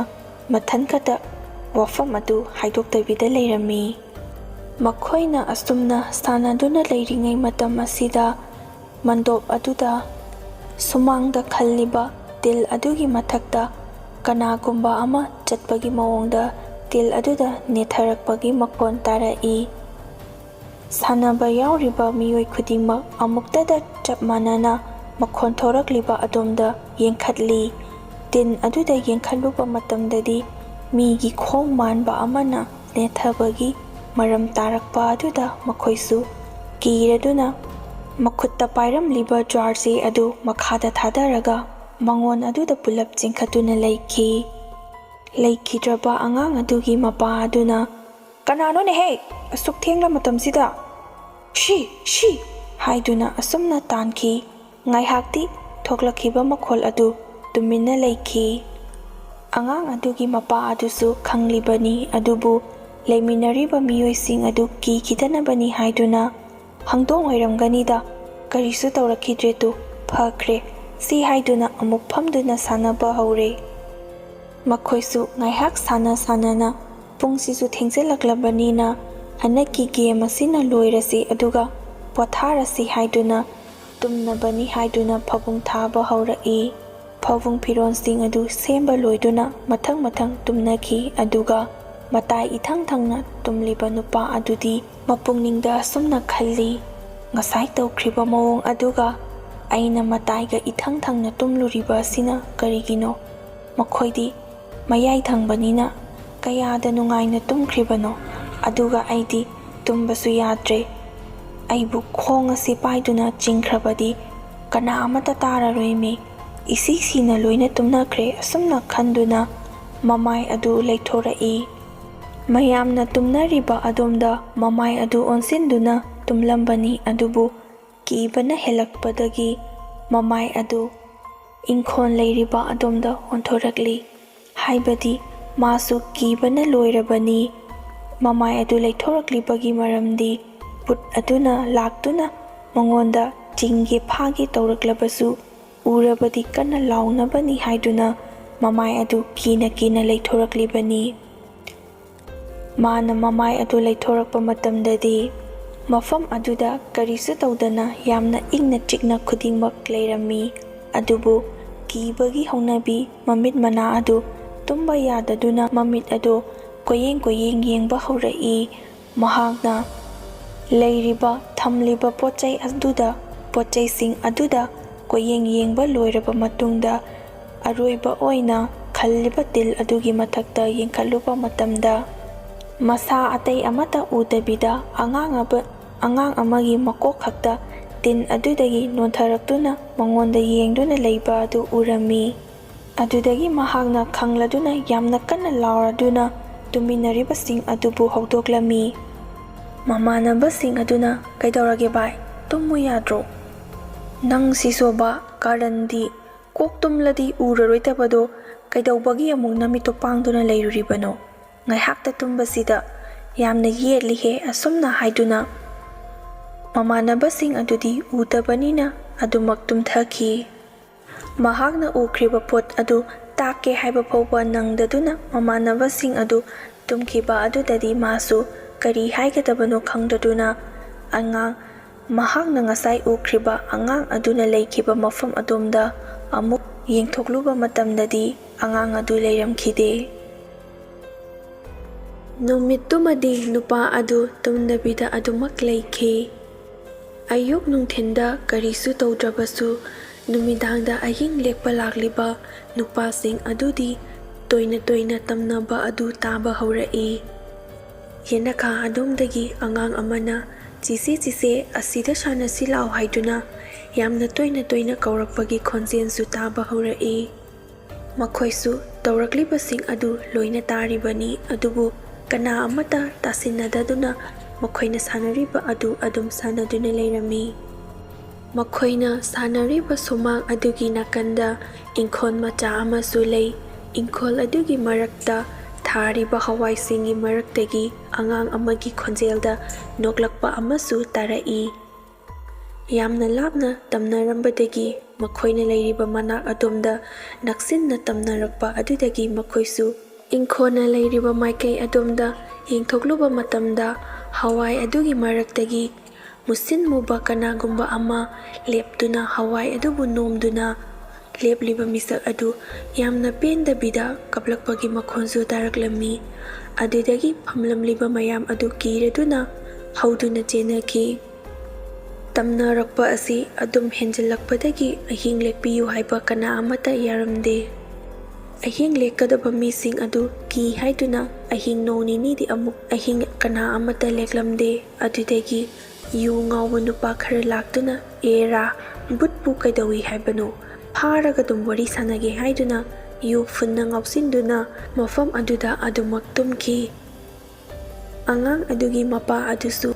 ꯃꯊꯟ ꯈꯛꯇ ꯋꯥꯐꯝ ꯑꯗꯨ ꯍꯥꯏꯗꯣꯛꯇꯕꯤꯗ ꯂꯩꯔꯝꯃꯤ꯫ ꯃꯈꯣꯏꯅ ꯑꯁꯨꯝꯅ ꯁꯥꯟꯅꯗꯨꯅ ꯂꯩꯔꯤꯉꯩ ꯃꯇꯝ ꯑꯁꯤꯗ ꯃꯟꯗꯣꯞ ꯑꯗꯨꯗ ꯁꯨꯃꯥꯡꯗ ꯈꯜꯂꯤꯕ ꯇꯤꯜ ꯑꯗꯨꯒꯤ ꯃꯊꯛꯇ ꯀꯅꯥꯒꯨꯝꯕ ꯑꯃ ꯆꯠꯄꯒꯤ ꯃꯑꯣꯡꯗ ꯇꯤꯜ ꯑꯗꯨꯗ ꯅꯦꯠꯊꯔꯛꯄꯒꯤ ꯃꯈꯣꯟ ꯇꯥꯔꯛꯏ꯫ ꯁꯥꯟꯅꯕ ꯌꯥꯎꯔꯤꯕ ꯃꯤꯑꯣꯏ ꯈꯨꯗꯤꯡꯃꯛ ꯑꯃꯨꯛꯇꯗ ꯆꯞ ꯃꯥꯟꯅꯅ ꯃꯈꯣꯟ ꯊꯣꯔꯛꯂꯤꯕ ꯑꯗꯣꯝꯗ ꯌꯦꯡꯈꯠꯂꯤ꯫ ꯇꯤꯟ ꯑꯗꯨꯗ ꯌꯦꯡꯈꯠꯂꯨꯕ ꯃꯇꯝꯗꯗꯤ ꯃꯤꯒꯤ ꯈꯣꯡ ꯃꯥꯟꯕ ꯑꯃꯅ ꯅꯦꯠꯊꯕꯒꯤ ꯃꯔꯝ ꯇꯥꯔꯛꯄ ꯑꯗꯨꯗ ꯃꯈꯣꯏꯁꯨ ꯀꯤꯔꯗꯨꯅ ꯃꯈꯨꯠꯇ ꯄꯥꯏꯔꯝꯂꯤꯕ ꯖ꯭ꯋꯥꯔꯁꯤ ꯑꯗꯨ ꯃꯈꯥꯗ ꯊꯥꯗꯔꯒ ꯃꯉꯣꯟ ꯑꯗꯨꯗ ꯄꯨꯂꯞ ꯆꯤꯡꯈꯠꯇꯨꯅ ꯂꯩꯈꯤ꯫ ꯂꯩꯈꯤꯗ꯭ꯔꯕ ꯑꯉꯥꯡ ꯑꯗꯨꯒꯤ ꯃꯄꯥ ꯑꯗꯨꯅ, "ꯀꯅꯥꯅꯣꯅꯦꯍꯦ, ꯑꯁꯨꯛ ꯊꯦꯡꯂ ꯃꯇꯝꯁꯤꯗ? ꯁꯤ, ꯁꯤ!" ꯍꯥꯏꯗꯨꯅ ꯑꯁꯨꯝꯅ ꯇꯥꯟꯈꯤ꯫ ꯉꯥꯏꯍꯥꯛꯇꯤ ꯊꯣꯛꯂꯛꯈꯤꯕ ꯃꯈꯣꯜ ꯑꯗꯨ ꯇꯨꯃꯤꯟꯅ ꯂꯩꯈꯤ꯫ ꯑꯉꯥꯡ ꯑꯗꯨꯒꯤ ꯃꯄꯥ ꯑꯗꯨꯁꯨ ꯈꯪꯂꯤꯕꯅꯤ, ꯑꯗꯨꯕꯨ ꯂꯩꯃꯤꯟꯅꯔꯤꯕ ꯃꯤꯑꯣꯏꯁꯤꯡ ꯑꯗꯨ ꯀꯤꯈꯤꯗꯅꯕꯅꯤ ꯍꯥꯏꯗꯨꯅ, "ꯍꯪꯗꯣꯡ ꯑꯣꯏꯔꯝꯒꯅꯤꯗ, ꯀꯔꯤꯁꯨ ꯇꯧꯔꯛꯈꯤꯗ꯭ꯔꯦ ꯇꯨ, ꯐꯈ꯭ꯔꯦ" ꯁꯤ ꯍꯥꯏꯗꯨꯅ ꯑꯃꯨꯛ ꯐꯝꯗꯨꯅ ꯁꯥꯟꯅꯕ ꯍꯧꯔꯦ꯫ ꯃꯈꯣꯏꯁꯨ ꯉꯥꯏꯍꯥꯛ ꯁꯥꯟꯅ ꯁꯥꯟꯅꯅ ꯄꯨꯡꯁꯤꯁꯨ ꯊꯦꯡꯖꯤꯜꯂꯛꯂꯕꯅꯤꯅ ꯑꯅꯛꯀꯤ ꯒꯦꯝ ꯑꯁꯤꯅ ꯂꯣꯏꯔꯁꯤ ꯑꯗꯨꯒ ꯄꯣꯊꯥꯔꯁꯤ ꯍꯥꯏꯗꯨꯅ ꯇꯨꯝꯅꯕꯅꯤ ꯍꯥꯏꯗꯨꯅ ꯐꯕꯨꯡ ꯊꯥꯕ ꯍꯧꯔꯛꯏ꯫ ꯐꯕꯨꯡ ꯐꯤꯔꯣꯜꯁꯤꯡ ꯑꯗꯨ ꯁꯦꯝꯕ ꯂꯣꯏꯗꯨꯅ ꯃꯊꯪ ꯃꯊꯪ ꯇꯨꯝꯅꯈꯤ꯫ ꯑꯗꯨꯒ ꯃꯇꯥꯏ ꯏꯊꯪ ꯊꯪꯅ ꯇꯨꯝꯂꯤꯕ ꯅꯨꯄꯥ ꯑꯗꯨꯗꯤ ꯃꯄꯨꯛꯅꯤꯡꯗ ꯑꯁꯨꯝꯅ ꯈꯜꯂꯤ, ꯉꯁꯥꯏ ꯇꯧꯈ꯭ꯔꯤꯕ ꯃꯑꯣꯡ ꯑꯗꯨꯒ ꯑꯩꯅ ꯃꯇꯥꯏꯒ ꯏꯊꯪ ꯊꯪꯅ ꯇꯨꯝꯂꯨꯔꯤꯕ ꯑꯁꯤꯅ ꯀꯔꯤꯒꯤꯅꯣ? ꯃꯈꯣꯏꯗꯤ ꯃꯌꯥꯏ ꯊꯪꯕꯅꯤꯅ ꯀꯌꯥꯗ ꯅꯨꯡꯉꯥꯏꯅ ꯇꯨꯝꯈ꯭ꯔꯤꯕꯅꯣ? ꯑꯗꯨꯒ ꯑꯩꯗꯤ ꯇꯨꯝꯕꯁꯨ ꯌꯥꯗ꯭ꯔꯦ꯫ ꯑꯩꯕꯨ ꯈꯣꯡ ꯑꯁꯤ ꯄꯥꯏꯗꯨꯅ ꯆꯤꯡꯈ꯭ꯔꯕꯗꯤ ꯀꯅꯥ ꯑꯃꯠꯇ ꯇꯥꯔꯔꯣꯏꯃꯤ꯫ ꯏꯁꯤ ꯁꯤꯅ ꯂꯣꯏꯅ ꯇꯨꯝꯅꯈ꯭ꯔꯦ꯫ ꯑꯁꯨꯝꯅ ꯈꯟꯗꯨꯅ ꯃꯃꯥꯏ ꯑꯗꯨ ꯂꯩꯊꯣꯔꯛꯏ꯫ ꯃꯌꯥꯝꯅ ꯇꯨꯝꯅꯔꯤꯕ ꯑꯗꯣꯝꯗ ꯃꯃꯥꯏ ꯑꯗꯨ ꯑꯣꯟꯁꯤꯟꯗꯨꯅ ꯇꯨꯝꯂꯝꯕꯅꯤ꯫ ꯑꯗꯨꯕꯨ ꯀꯤꯕꯅ ꯍꯦꯜꯂꯛꯄꯗꯒꯤ ꯃꯃꯥꯏ ꯑꯗꯨ ꯏꯪꯈꯣꯜ ꯂꯩꯔꯤꯕ ꯑꯗꯣꯝꯗ ꯑꯣꯟꯊꯣꯔꯛꯂꯤ꯫ ꯍꯥꯏꯕꯗꯤ ꯃꯥꯁꯨ ꯀꯤꯕꯅ ꯂꯣꯏꯔꯕꯅꯤ꯫ ꯃꯃꯥꯏ ꯑꯗꯨ ꯂꯩꯊꯣꯔꯛꯂꯤꯕꯒꯤ ꯃꯔꯝꯗꯤ ꯚꯨꯠ ꯑꯗꯨꯅ ꯂꯥꯛꯇꯨꯅ ꯃꯉꯣꯟꯗ ꯆꯤꯡꯒꯦ ꯐꯥꯒꯦ ꯇꯧꯔꯛꯂꯕꯁꯨ ꯎꯔꯕꯗꯤ ꯀꯟꯅ ꯂꯥꯎꯅꯕꯅꯤ ꯍꯥꯏꯗꯨꯅ ꯃꯃꯥꯏ ꯑꯗꯨ ꯀꯤꯅ ꯀꯤꯅ ꯂꯩꯊꯣꯔꯛꯂꯤꯕꯅꯤ꯫ ꯃꯥꯅ ꯃꯃꯥꯏ ꯑꯗꯨ ꯂꯩꯊꯣꯔꯛꯄ ꯃꯇꯝꯗꯗꯤ ꯃꯐꯝ ꯑꯗꯨꯗ ꯀꯔꯤꯁꯨ ꯇꯧꯗꯅ ꯌꯥꯝꯅ ꯏꯪꯅ ꯆꯤꯛꯅ ꯈꯨꯗꯤꯡꯃꯛ ꯂꯩꯔꯝꯃꯤ꯫ ꯑꯗꯨꯕꯨ ꯀꯤꯕꯒꯤ ꯍꯧꯅꯕꯤ ꯃꯃꯤꯠ ꯃꯅꯥ ꯑꯗꯨ ꯇꯨꯝꯕ ꯌꯥꯗꯗꯨꯅ ꯃꯃꯤꯠ ꯑꯗꯨ ꯀꯣꯏꯌꯦꯡ ꯀꯣꯏꯌꯦꯡ ꯌꯦꯡꯕ ꯍꯧꯔꯛꯏ꯫ ꯃꯍꯥꯛꯅ ꯂꯩꯔꯤꯕ, ꯊꯝꯂꯤꯕ ꯄꯣꯠ ꯆꯩ ꯑꯗꯨꯗ, ꯄꯣꯠ ꯆꯩꯁꯤꯡ ꯑꯗꯨꯗ ꯀꯣꯏꯌꯦꯡ ꯌꯦꯡꯕ ꯂꯣꯏꯔꯕ ꯃꯇꯨꯡꯗ, ꯑꯔꯣꯏꯕ ꯑꯣꯏꯅ ꯈꯜꯂꯤꯕ ꯇꯤꯜ ꯑꯗꯨꯒꯤ ꯃꯊꯛꯇ ꯌꯦꯡꯈꯠꯂꯨꯕ ꯃꯇꯝꯗ, ꯃꯁꯥ ꯑꯇꯩ ꯑꯃꯠꯇ ꯎꯗꯕꯤꯗ ꯑꯉꯥꯡ ꯑꯕ-, ꯑꯉꯥꯡ ꯑꯃꯒꯤ ꯃꯀꯣꯛ ꯈꯛꯇ ꯇꯤꯟ ꯑꯗꯨꯗꯒꯤ ꯅꯣꯟꯊꯔꯛꯇꯨꯅ ꯃꯉꯣꯟꯗ ꯌꯦꯡꯗꯨꯅ ꯂꯩꯕ ꯑꯗꯨ ꯎꯔꯝꯃꯤ꯫ ꯑꯗꯨꯗꯒꯤ ꯃꯍꯥꯛꯅ ꯈꯪꯂꯗꯨꯅ ꯌꯥꯝꯅ ꯀꯟꯅ ꯂꯥꯎꯔꯗꯨꯅ ꯇꯨꯃꯤꯟꯅꯔꯤꯕꯁꯤꯡ ꯑꯗꯨꯕꯨ ꯍꯧꯗꯣꯛꯂꯝꯃꯤ꯫ ꯃꯃꯥꯟꯅꯕꯁꯤꯡ ꯑꯗꯨꯅ, "ꯀꯩꯗꯧꯔꯒꯦ ꯚꯥꯏ? ꯇꯨꯝꯃꯨ ꯌꯥꯗ꯭ꯔꯣ? ꯅꯪ ꯁꯤꯁꯣꯕ ꯀꯥꯔꯟꯗꯤ! ꯀꯣꯛ ꯇꯨꯝꯂꯗꯤ ꯎꯔꯔꯣꯏꯗꯕꯗꯣ ꯀꯩꯗꯧꯕꯒꯤ ꯑꯃꯨꯛ ꯅꯃꯤꯠꯇꯣ ꯄꯥꯡꯗꯨꯅ ꯂꯩꯔꯨꯔꯤꯕꯅꯣ? ꯉꯥꯏꯍꯥꯛꯇ ꯇꯨꯝꯕꯁꯤꯗ ꯌꯥꯝꯅ ꯌꯦꯠꯂꯤꯍꯦ!" ꯑꯁꯨꯝꯅ ꯍꯥꯏꯗꯨꯅ ꯃꯃꯥꯟꯅꯕꯁꯤꯡ ꯑꯗꯨꯗꯤ ꯎꯗꯕꯅꯤꯅ ꯑꯗꯨꯃꯛ ꯇꯨꯝꯊꯈꯤ꯫ ꯃꯍꯥꯛꯅ ꯎꯈ꯭ꯔꯤꯕ ꯄꯣꯠ ꯑꯗꯨ ꯇꯥꯛꯀꯦ ꯍꯥꯏꯕ ꯐꯥꯎꯕ ꯅꯪꯗꯗꯨꯅ ꯃꯃꯥꯟꯅꯕꯁꯤꯡ ꯑꯗꯨ ꯇꯨꯝꯈꯤꯕ ꯑꯗꯨꯗꯗꯤ ꯃꯥꯁꯨ ꯀꯔꯤ ꯍꯥꯏꯒꯗꯕꯅꯣ ꯈꯪꯗꯗꯨꯅ ꯑꯉꯥꯡ, ꯃꯍꯥꯛꯅ ꯉꯁꯥꯏ ꯎꯈ꯭ꯔꯤꯕ ꯑꯉꯥꯡ ꯑꯗꯨꯅ ꯂꯩꯈꯤꯕ ꯃꯐꯝ ꯑꯗꯣꯝꯗ ꯑꯃꯨꯛ ꯌꯦꯡꯊꯣꯛꯂꯨꯕ ꯃꯇꯝꯗꯗꯤ ꯑꯉꯥꯡ ꯑꯗꯨ ꯂꯩꯔꯝꯈꯤꯗꯦ꯫ ꯅꯨꯃꯤꯠꯇꯨꯃꯗꯤ ꯅꯨꯄꯥ ꯑꯗꯨ ꯇꯨꯝꯗꯕꯤꯗ ꯑꯗꯨꯃꯛ ꯂꯩꯈꯤ꯫ ꯑꯌꯨꯛ ꯅꯨꯡꯊꯤꯟꯗ ꯀꯔꯤꯁꯨ ꯇꯧꯗ꯭ꯔꯕꯁꯨ, ꯅꯨꯃꯤꯗꯥꯡꯗ ꯑꯍꯤꯡ ꯂꯦꯛꯄ ꯂꯥꯛꯂꯤꯕ ꯅꯨꯄꯥꯁꯤꯡ ꯑꯗꯨꯗꯤ ꯇꯣꯏꯅ ꯇꯣꯏꯅ ꯇꯝꯅꯕ ꯑꯗꯨ ꯇꯥꯕ ꯍꯧꯔꯛꯏ꯫ ꯌꯦꯅꯈꯥ ꯑꯗꯣꯝꯗꯒꯤ ꯑꯉꯥꯡ ꯑꯃꯅ, "ꯆꯤꯁꯦ, ꯆꯤꯁꯦ, ꯑꯁꯤꯗ ꯁꯥꯟꯅꯁꯤ ꯂꯥꯎ" ꯍꯥꯏꯗꯨꯅ ꯌꯥꯝꯅ ꯇꯣꯏꯅ ꯇꯣꯏꯅ ꯀꯧꯔꯛꯄꯒꯤ ꯈꯣꯟꯖꯦꯜꯁꯨ ꯇꯥꯕ ꯍꯧꯔꯛꯏ꯫ ꯃꯈꯣꯏꯁꯨ ꯇꯧꯔꯛꯂꯤꯕꯁꯤꯡ ꯑꯗꯨ ꯂꯣꯏꯅ ꯇꯥꯔꯤꯕꯅꯤ, ꯑꯗꯨꯕꯨ ꯀꯅꯥ ꯑꯃꯠꯇ ꯇꯥꯁꯤꯟꯅꯗꯗꯨꯅ ꯃꯈꯣꯏꯅ ꯁꯥꯟꯅꯔꯤꯕ ꯑꯗꯨ ꯑꯗꯨꯝ ꯁꯥꯟꯅꯗꯨꯅ ꯂꯩꯔꯝꯃꯤ꯫ ꯃꯈꯣꯏꯅ ꯁꯥꯟꯅꯔꯤꯕ ꯁꯨꯃꯥꯡ ꯑꯗꯨꯒꯤ ꯅꯥꯀꯟꯗ ꯏꯪꯈꯣꯜ ꯃꯆꯥ ꯑꯃꯁꯨ ꯂꯩ꯫ ꯏꯪꯈꯣꯜ ꯑꯗꯨꯒꯤ ꯃꯔꯛꯇ ꯊꯥꯔꯤꯕ ꯍꯋꯥꯏꯁꯤꯡꯒꯤ ꯃꯔꯛꯇꯒꯤ ꯑꯉꯥꯡ ꯑꯃꯒꯤ ꯈꯣꯟꯖꯦꯜꯗ ꯅꯣꯛꯂꯛꯄ ꯑꯃꯁꯨ ꯇꯥꯔꯛꯏ꯫ ꯌꯥꯝꯅ ꯂꯥꯞꯅ ꯇꯝꯅꯔꯝꯕꯗꯒꯤ ꯃꯈꯣꯏꯅ ꯂꯩꯔꯤꯕ ꯃꯅꯥꯛ ꯑꯗꯣꯝꯗ ꯅꯛꯁꯤꯟꯅ ꯇꯝꯅꯔꯛꯄ ꯑꯗꯨꯗꯒꯤ ꯃꯈꯣꯏꯁꯨ ꯏꯪꯈꯣꯜꯅ ꯂꯩꯔꯤꯕ ꯃꯥꯏꯀꯩ ꯑꯗꯣꯝꯗ ꯌꯦꯡꯊꯣꯛꯂꯨꯕ ꯃꯇꯝꯗ, ꯍꯋꯥꯏ ꯑꯗꯨꯒꯤ ꯃꯔꯛꯇꯒꯤ ꯃꯨꯁꯤꯟ ꯃꯨꯕ ꯀꯅꯥꯒꯨꯝꯕ ꯑꯃ ꯂꯦꯞꯇꯨꯅ ꯍꯋꯥꯏ ꯑꯗꯨꯕꯨ ꯅꯣꯝꯗꯨꯅ ꯂꯦꯞꯂꯤꯕ ꯃꯤꯁꯛ ꯑꯗꯨ ꯌꯥꯝꯅ ꯄꯦꯟꯗꯕꯤꯗ ꯀꯞꯂꯛꯄꯒꯤ ꯃꯈꯣꯟꯁꯨ ꯇꯥꯔꯛꯂꯝꯃꯤ꯫ ꯑꯗꯨꯗꯒꯤ ꯐꯝꯂꯝꯂꯤꯕ ꯃꯌꯥꯝ ꯑꯗꯨ ꯀꯤꯔꯗꯨꯅ ꯍꯧꯗꯨꯅ ꯆꯦꯟꯅꯈꯤ꯫ ꯇꯝꯅꯔꯛꯄ ꯑꯁꯤ ꯑꯗꯨꯝ ꯍꯦꯟꯖꯤꯜꯂꯛꯄꯗꯒꯤ ꯑꯍꯤꯡ ꯂꯦꯛꯄꯤꯌꯨ ꯍꯥꯏꯕ ꯀꯅꯥ ꯑꯃꯠꯇ ꯌꯥꯔꯝꯗꯦ꯫ ꯑꯍꯤꯡ ꯂꯦꯛꯀꯗꯕ ꯃꯤꯁꯤꯡ ꯑꯗꯨ ꯀꯤ ꯍꯥꯏꯗꯨꯅ ꯑꯍꯤꯡ ꯅꯣꯡ ꯅꯤꯅꯤꯗꯤ ꯑꯃꯨꯛ ꯑꯍꯤꯡ ꯀꯅꯥ ꯑꯃꯠꯇ ꯂꯦꯛꯂꯝꯗꯦ꯫ ꯑꯗꯨꯗꯒꯤ ꯌꯨ ꯉꯥꯎꯕ ꯅꯨꯄꯥ ꯈꯔ ꯂꯥꯛꯇꯨꯅ, "ꯑꯦꯔꯥ, ꯕꯨꯠꯄꯨ ꯀꯩꯗꯧꯏ ꯍꯥꯏꯕꯅꯣ? ꯐꯥꯔꯒ ꯑꯗꯨꯝ ꯋꯥꯔꯤ ꯁꯥꯟꯅꯒꯦ" ꯍꯥꯏꯗꯨꯅ ꯌꯨ ꯐꯨꯟꯅ ꯉꯥꯎꯁꯤꯟꯗꯨꯅ ꯃꯐꯝ ꯑꯗꯨꯗ ꯑꯗꯨꯃꯛ ꯇꯨꯝꯈꯤ꯫ ꯑꯉꯥꯡ ꯑꯗꯨꯒꯤ ꯃꯄꯥ ꯑꯗꯨꯁꯨ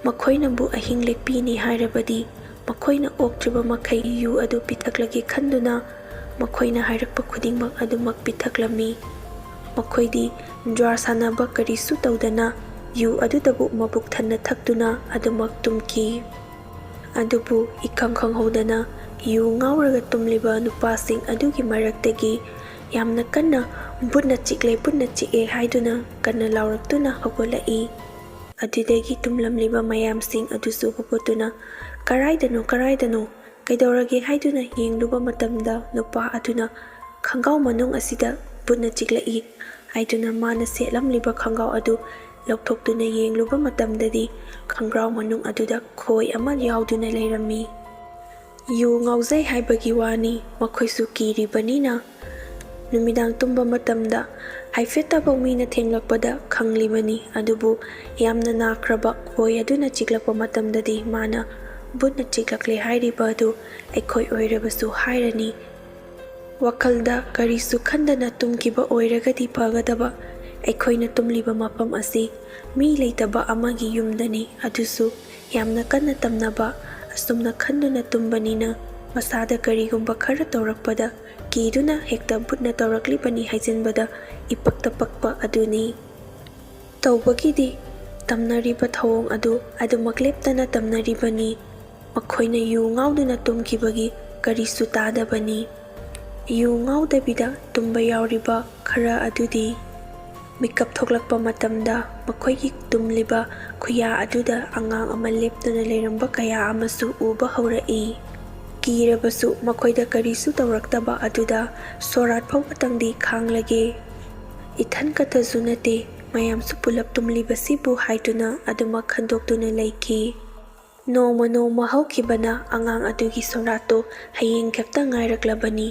ꯃꯈꯣꯏꯅꯕꯨ ꯑꯍꯤꯡ ꯂꯦꯛꯄꯤꯅꯤ ꯍꯥꯏꯔꯕꯗꯤ, ꯃꯈꯣꯏꯅ ꯑꯣꯛꯇ꯭ꯔꯤꯕ ꯃꯈꯩ ꯌꯨ ꯑꯗꯨ ꯄꯤꯊꯛꯂꯒꯦ ꯈꯟꯗꯨꯅ, ꯃꯈꯣꯏꯅ ꯍꯥꯏꯔꯛꯄ ꯈꯨꯗꯤꯡꯃꯛ ꯑꯗꯨꯃꯛ ꯄꯤꯊꯛꯂꯝꯃꯤ꯫ ꯃꯈꯣꯏꯗꯤ ꯖ꯭ꯋꯥꯔ ꯁꯥꯟꯅꯕ ꯀꯔꯤꯁꯨ ꯇꯧꯗꯅ ꯌꯨ ꯑꯗꯨꯗꯕꯨ ꯃꯕꯨꯛ ꯊꯟꯅ ꯊꯛꯇꯨꯅ ꯑꯗꯨꯃꯛ ꯇꯨꯝꯈꯤ꯫ ꯑꯗꯨꯕꯨ ꯏꯈꯪ ꯈꯪꯍꯧꯗꯅ ꯌꯨ ꯉꯥꯎꯔꯒ ꯇꯨꯝꯂꯤꯕ ꯅꯨꯄꯥꯁꯤꯡ ꯑꯗꯨꯒꯤ ꯃꯔꯛꯇꯒꯤ ꯌꯥꯝꯅ ꯀꯟꯅ "ꯕꯨꯠꯅ ꯆꯤꯛꯂꯦ, ꯕꯨꯠꯅ ꯆꯤꯛꯑꯦ" ꯍꯥꯏꯗꯨꯅ ꯀꯟꯅ ꯂꯥꯎꯔꯛꯇꯨꯅ ꯍꯧꯒꯠꯂꯛꯏ꯫ ꯑꯗꯨꯗꯒꯤ ꯇꯨꯝꯂꯝꯂꯤꯕ ꯃꯌꯥꯝꯁꯤꯡ ꯑꯗꯨꯁꯨ ꯍꯧꯒꯠꯇꯨꯅ, "ꯀꯔꯥꯏꯗꯅꯣ, ꯀꯔꯥꯏꯗꯅꯣ? ꯀꯩꯗꯧꯔꯒꯦ?" ꯍꯥꯏꯗꯨꯅ ꯌꯦꯡꯂꯨꯕ ꯃꯇꯝꯗ, ꯅꯨꯄꯥ ꯑꯗꯨꯅ "ꯈꯣꯡꯒ꯭ꯔꯥꯎ ꯃꯅꯨꯡ ꯑꯁꯤꯗ ꯕꯨꯠꯅ ꯆꯤꯛꯂꯛꯏ" ꯍꯥꯏꯗꯨꯅ ꯃꯥꯅ ꯁꯦꯠꯂꯝꯂꯤꯕ ꯈꯣꯡꯒ꯭ꯔꯥꯎ ꯑꯗꯨ ꯂꯧꯊꯣꯛꯇꯨꯅ ꯌꯦꯡꯂꯨꯕ ꯃꯇꯝꯗꯗꯤ ꯈꯪꯒ꯭ꯔꯥꯎ ꯃꯅꯨꯡ ꯑꯗꯨꯗ ꯈꯣꯏ ꯑꯃ ꯌꯥꯎꯗꯨꯅ ꯂꯩꯔꯝꯃꯤ꯫ ꯌꯨ ꯉꯥꯎꯖꯩ ꯍꯥꯏꯕꯒꯤ ꯋꯥꯅꯤ, ꯃꯈꯣꯏꯁꯨ ꯀꯤꯔꯤꯕꯅꯤꯅ꯫ ꯅꯨꯃꯤꯗꯥꯡ ꯇꯨꯝꯕ ꯃꯇꯝꯗ ꯍꯥꯏꯐꯦꯠꯇꯐꯥꯎ ꯃꯤꯅ ꯊꯦꯡꯂꯛꯄꯗ ꯈꯪꯂꯤꯕꯅꯤ, ꯑꯗꯨꯕꯨ ꯌꯥꯝꯅ ꯅꯥꯈ꯭ꯔꯕ ꯈꯣꯏ ꯑꯗꯨꯅ ꯆꯤꯛꯂꯛꯄ ꯃꯇꯝꯗꯗꯤ ꯃꯥꯅ ꯚꯨꯠꯅ ꯆꯤꯛꯂꯛꯂꯦ ꯍꯥꯏꯔꯤꯕ ꯑꯗꯨ ꯑꯩꯈꯣꯏ ꯑꯣꯏꯔꯕꯁꯨ ꯍꯥꯏꯔꯅꯤ꯫ ꯋꯥꯈꯜꯗ ꯀꯔꯤꯁꯨ ꯈꯟꯗꯅ ꯇꯨꯝꯈꯤꯕ ꯑꯣꯏꯔꯒꯗꯤ ꯐꯒꯗꯕ꯫ ꯑꯩꯈꯣꯏꯅ ꯇꯨꯝꯂꯤꯕ ꯃꯐꯝ ꯑꯁꯤ ꯃꯤ ꯂꯩꯇꯕ ꯑꯃꯒꯤ ꯌꯨꯝꯗꯅꯤ, ꯑꯗꯨꯁꯨ ꯌꯥꯝꯅ ꯀꯟꯅ ꯇꯝꯅꯕ꯫ ꯑꯁꯨꯝꯅ ꯈꯟꯗꯨꯅ ꯇꯨꯝꯕꯅꯤꯅ ꯃꯁꯥꯗ ꯀꯔꯤꯒꯨꯝꯕ ꯈꯔ ꯇꯧꯔꯛꯄꯗ ꯀꯤꯗꯨꯅ ꯍꯦꯛꯇ ꯚꯨꯠꯅ ꯇꯧꯔꯛꯂꯤꯕꯅꯤ ꯍꯥꯏꯖꯤꯟꯕꯗ ꯏꯄꯛꯇ ꯄꯛꯄ ꯑꯗꯨꯅꯤ꯫ ꯇꯧꯕꯒꯤꯗꯤ ꯇꯝꯅꯔꯤꯕ ꯊꯧꯑꯣꯡ ꯑꯗꯨ ꯑꯗꯨꯃꯛ ꯂꯦꯞꯇꯅ ꯇꯝꯅꯔꯤꯕꯅꯤ꯫ ꯃꯈꯣꯏꯅ ꯌꯨ ꯉꯥꯎꯗꯨꯅ ꯇꯨꯝꯈꯤꯕꯒꯤ ꯀꯔꯤꯁꯨ ꯇꯥꯗꯕꯅꯤ꯫ ꯌꯨ ꯉꯥꯎꯗꯕꯤꯗ ꯇꯨꯝꯕ ꯌꯥꯎꯔꯤꯕ ꯈꯔ ꯑꯗꯨꯗꯤ ꯃꯤꯀꯞ ꯊꯣꯛꯂꯛꯄ ꯃꯇꯝꯗ ꯃꯈꯣꯏꯒꯤ ꯇꯨꯝꯂꯤꯕ ꯈꯨꯌꯥ ꯑꯗꯨꯗ ꯑꯉꯥꯡ ꯑꯃ ꯂꯦꯞꯇꯨꯅ ꯂꯩꯔꯝꯕ ꯀꯌꯥ ꯑꯃꯁꯨ ꯎꯕ ꯍꯧꯔꯛꯏ꯫ ꯀꯤꯔꯕꯁꯨ ꯃꯈꯣꯏꯗ ꯀꯔꯤꯁꯨ ꯇꯧꯔꯛꯇꯕ ꯑꯗꯨꯗ ꯁꯣꯔꯥꯠ ꯐꯥꯎꯕꯇꯪꯗꯤ ꯈꯥꯡꯂꯒꯦ꯫ ꯏꯊꯟ ꯈꯛꯇꯁꯨ ꯅꯠꯇꯦ, ꯃꯌꯥꯝꯁꯨ ꯄꯨꯂꯞ ꯇꯨꯝꯂꯤꯕꯁꯤꯕꯨ ꯍꯥꯏꯗꯨꯅ ꯑꯗꯨꯃꯛ ꯈꯟꯗꯣꯛꯇꯨꯅ ꯂꯩꯈꯤ꯫ ꯅꯣꯡꯃ ꯅꯣꯡꯃ ꯍꯧꯈꯤꯕꯅ ꯑꯉꯥꯡ ꯑꯗꯨꯒꯤ ꯁꯣꯔꯥꯠꯇꯨ ꯍꯌꯦꯡ ꯈꯛꯇ ꯉꯥꯏꯔꯛꯂꯕꯅꯤ꯫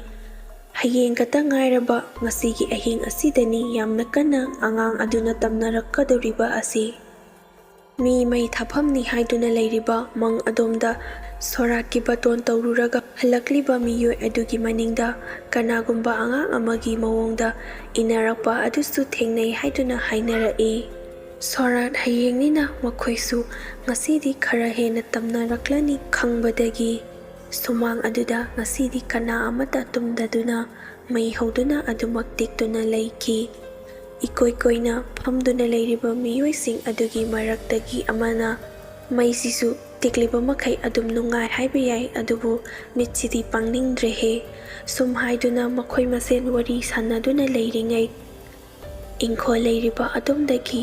ꯍꯌꯦꯡ ꯈꯛꯇ ꯉꯥꯏꯔꯕ ꯉꯁꯤꯒꯤ ꯑꯍꯤꯡ ꯑꯁꯤꯗꯅꯤ ꯌꯥꯝꯅ ꯀꯟꯅ ꯑꯉꯥꯡ ꯑꯗꯨꯅ ꯇꯝꯅꯔꯛꯀꯗꯧꯔꯤꯕ ꯑꯁꯤ꯫ ꯃꯤ ꯃꯩ ꯊꯥꯐꯝꯅꯤ ꯍꯥꯏꯗꯨꯅ ꯂꯩꯔꯤꯕ ꯃꯪ ꯑꯗꯣꯝꯗ ꯁꯣꯔꯥꯠꯀꯤ ꯕꯇꯣꯟ ꯇꯧꯔꯨꯔꯒ ꯍꯜꯂꯛꯂꯤꯕ ꯃꯤꯑꯣꯏ ꯑꯗꯨꯒꯤ ꯃꯅꯤꯡꯗ ꯀꯅꯥꯒꯨꯝꯕ ꯑꯉꯥꯡ ꯑꯃꯒꯤ ꯃꯑꯣꯡꯗ ꯏꯟꯅꯔꯛꯄ ꯑꯗꯨꯁꯨ ꯊꯦꯡꯅꯩ ꯍꯥꯏꯗꯨꯅ ꯍꯥꯏꯅꯔꯛꯏ꯫ ꯁꯣꯔꯥꯠ ꯍꯌꯦꯡꯅꯤꯅ ꯃꯈꯣꯏꯁꯨ ꯉꯁꯤꯗꯤ ꯈꯔ ꯍꯦꯟꯅ ꯇꯝꯅꯔꯛꯂꯅꯤ ꯈꯪꯕꯗꯒꯤ ꯁꯨꯃꯥꯡ ꯑꯗꯨꯗ ꯉꯁꯤꯗꯤ ꯀꯅꯥ ꯑꯃꯠꯇ ꯇꯨꯝꯗꯗꯨꯅ ꯃꯩ ꯍꯧꯗꯨꯅ ꯑꯗꯨꯃꯛ ꯇꯤꯛꯇꯨꯅ ꯂꯩꯈꯤ꯫ ꯏꯀꯣꯏ ꯀꯣꯏꯅ ꯐꯝꯗꯨꯅ ꯂꯩꯔꯤꯕ ꯃꯤꯑꯣꯏꯁꯤꯡ ꯑꯗꯨꯒꯤ ꯃꯔꯛꯇꯒꯤ ꯑꯃꯅ, "ꯃꯩꯁꯤꯁꯨ ꯇꯤꯛꯂꯤꯕ ꯃꯈꯩ ꯑꯗꯨꯝ ꯅꯨꯡꯉꯥꯏ ꯍꯥꯏꯕ ꯌꯥꯏ, ꯑꯗꯨꯕꯨ ꯃꯤꯠꯁꯤꯗꯤ ꯄꯥꯡꯅꯤꯡꯗ꯭ꯔꯦꯍꯦ"꯫ ꯁꯨꯝ ꯍꯥꯏꯗꯨꯅ ꯃꯈꯣꯏ ꯃꯁꯦꯟ ꯋꯥꯔꯤ ꯁꯥꯟꯅꯗꯨꯅ ꯂꯩꯔꯤꯉꯩ, ꯏꯪꯈꯣꯜ ꯂꯩꯔꯤꯕ ꯑꯗꯣꯝꯗꯒꯤ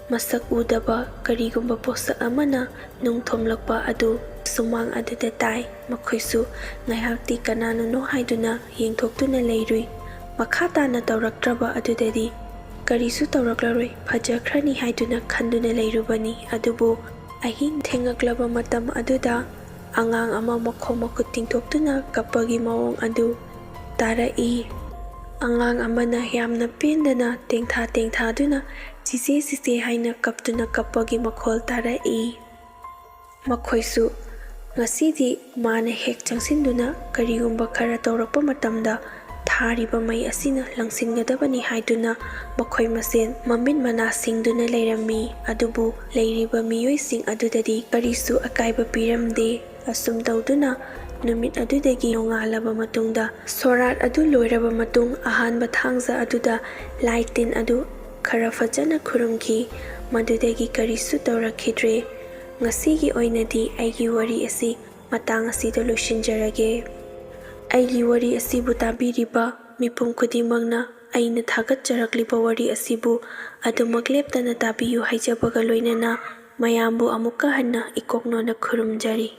ꯃꯁꯛ ꯎꯗꯕ ꯀꯔꯤꯒꯨꯝꯕ ꯄꯣꯠꯁꯛ ꯑꯃꯅ ꯅꯨꯡ ꯊꯣꯝꯂꯛꯄ ꯑꯗꯨ ꯁꯨꯃꯥꯡ ꯑꯗꯨꯗ ꯇꯥꯏ꯫ ꯃꯈꯣꯏꯁꯨ ꯉꯥꯏꯍꯥꯛꯇꯤ ꯀꯅꯥꯅꯅꯣ ꯍꯥꯏꯗꯨꯅ ꯌꯦꯡꯊꯣꯛꯇꯨꯅ ꯂꯩꯔꯨꯏ꯫ ꯃꯈꯥ ꯇꯥꯅ ꯇꯧꯔꯛꯇ꯭ꯔꯕ ꯑꯗꯨꯗꯗꯤ ꯀꯔꯤꯁꯨ ꯇꯧꯔꯛꯂꯔꯣꯏ, ꯐꯖꯈ꯭ꯔꯅꯤ ꯍꯥꯏꯗꯨꯅ ꯈꯟꯗꯨꯅ ꯂꯩꯔꯨꯕꯅꯤ꯫ ꯑꯗꯨꯕꯨ ꯑꯍꯤꯡ ꯊꯦꯡꯂꯛꯂꯕ ꯃꯇꯝ ꯑꯗꯨꯗ ꯑꯉꯥꯡ ꯑꯃ ꯃꯈꯣꯡ ꯃꯈꯨꯠ ꯇꯤꯡꯊꯣꯛꯇꯨꯅ ꯀꯞꯄꯒꯤ ꯃꯑꯣꯡ ꯑꯗꯨ ꯇꯥꯔꯛꯏ꯫ ꯑꯉꯥꯡ ꯑꯃꯅ ꯌꯥꯝꯅ ꯄꯦꯟꯗꯅ ꯇꯦꯡꯊꯥ ꯇꯦꯡꯊꯥꯗꯨꯅ "ꯆꯤꯆꯦ, ꯆꯤꯆꯦ" ꯍꯥꯏꯅ ꯀꯞꯇꯨꯅ ꯀꯞꯄꯒꯤ ꯃꯈꯣꯜ ꯇꯥꯔꯛꯏ꯫ ꯃꯈꯣꯏꯁꯨ ꯉꯁꯤꯗꯤ ꯃꯥꯅ ꯍꯦꯛ ꯆꯪꯁꯤꯟꯗꯨꯅ ꯀꯔꯤꯒꯨꯝꯕ ꯈꯔ ꯇꯧꯔꯛꯄ ꯃꯇꯝꯗ ꯊꯥꯔꯤꯕ ꯃꯩ ꯑꯁꯤꯅ ꯂꯪꯁꯤꯟꯒꯗꯕꯅꯤ ꯍꯥꯏꯗꯨꯅ ꯃꯈꯣꯏ ꯃꯁꯦꯟ ꯃꯃꯤꯠ ꯃꯅꯥ ꯁꯤꯡꯗꯨꯅ ꯂꯩꯔꯝꯃꯤ꯫ ꯑꯗꯨꯕꯨ ꯂꯩꯔꯤꯕ ꯃꯤꯑꯣꯏꯁꯤꯡ ꯑꯗꯨꯗꯗꯤ ꯀꯔꯤꯁꯨ ꯑꯀꯥꯏꯕ ꯄꯤꯔꯝꯗꯦ꯫ ꯑꯁꯨꯝ ꯇꯧꯗꯨꯅ ꯅꯨꯃꯤꯠ ꯑꯗꯨꯗꯒꯤ ꯅꯣꯡꯉꯥꯜꯂꯕ ꯃꯇꯨꯡꯗ, ꯁꯣꯔꯥꯠ ꯑꯗꯨ ꯂꯣꯏꯔꯕ ꯃꯇꯨꯡ, ꯑꯍꯥꯟꯕ ꯊꯥꯡꯖ ꯑꯗꯨꯗ ꯂꯥꯏ ꯇꯤꯟ ꯑꯗꯨ ꯈꯔ ꯐꯖꯅ ꯈꯨꯔꯨꯝꯈꯤ꯫ ꯃꯗꯨꯗꯒꯤ ꯀꯔꯤꯁꯨ ꯇꯧꯔꯛꯈꯤꯗ꯭ꯔꯦ꯫ ꯉꯁꯤꯒꯤ ꯑꯣꯏꯅꯗꯤ ꯑꯩꯒꯤ ꯋꯥꯔꯤ ꯑꯁꯤ ꯃꯇꯥꯡ ꯑꯁꯤꯗ ꯂꯣꯏꯁꯤꯟꯖꯔꯒꯦ꯫ ꯑꯩꯒꯤ ꯋꯥꯔꯤ ꯑꯁꯤꯕꯨ ꯇꯥꯕꯤꯔꯤꯕ ꯃꯤꯄꯨꯝ ꯈꯨꯗꯤꯡꯃꯛꯅ ꯑꯩꯅ ꯊꯥꯒꯠꯆꯔꯛꯂꯤꯕ ꯋꯥꯔꯤ ꯑꯁꯤꯕꯨ ꯑꯗꯨꯃꯛ ꯂꯦꯞꯇꯅ ꯇꯥꯕꯤꯌꯨ ꯍꯥꯏꯖꯕꯒ ꯂꯣꯏꯅꯅ ꯃꯌꯥꯝꯕꯨ ꯑꯃꯨꯛꯀ ꯍꯟꯅ ꯏꯀꯣꯛ ꯅꯣꯟꯅ ꯈꯨꯔꯨꯝꯖꯔꯤ꯫